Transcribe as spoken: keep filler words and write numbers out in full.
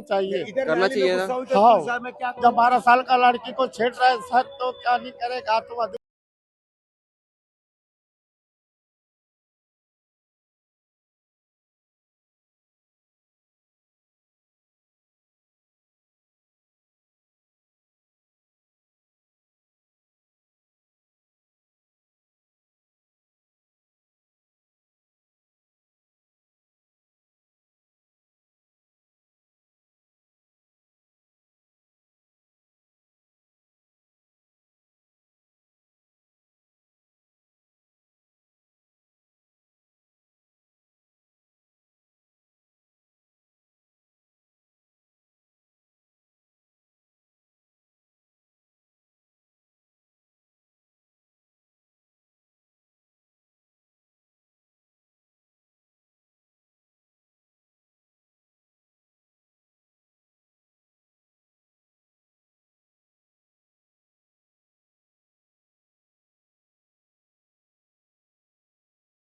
चाहिए। करना चाहिए ना। हाँ, जब बारह साल का लड़की को छेड़ रहा है सर, तो क्या नहीं करेगा? तो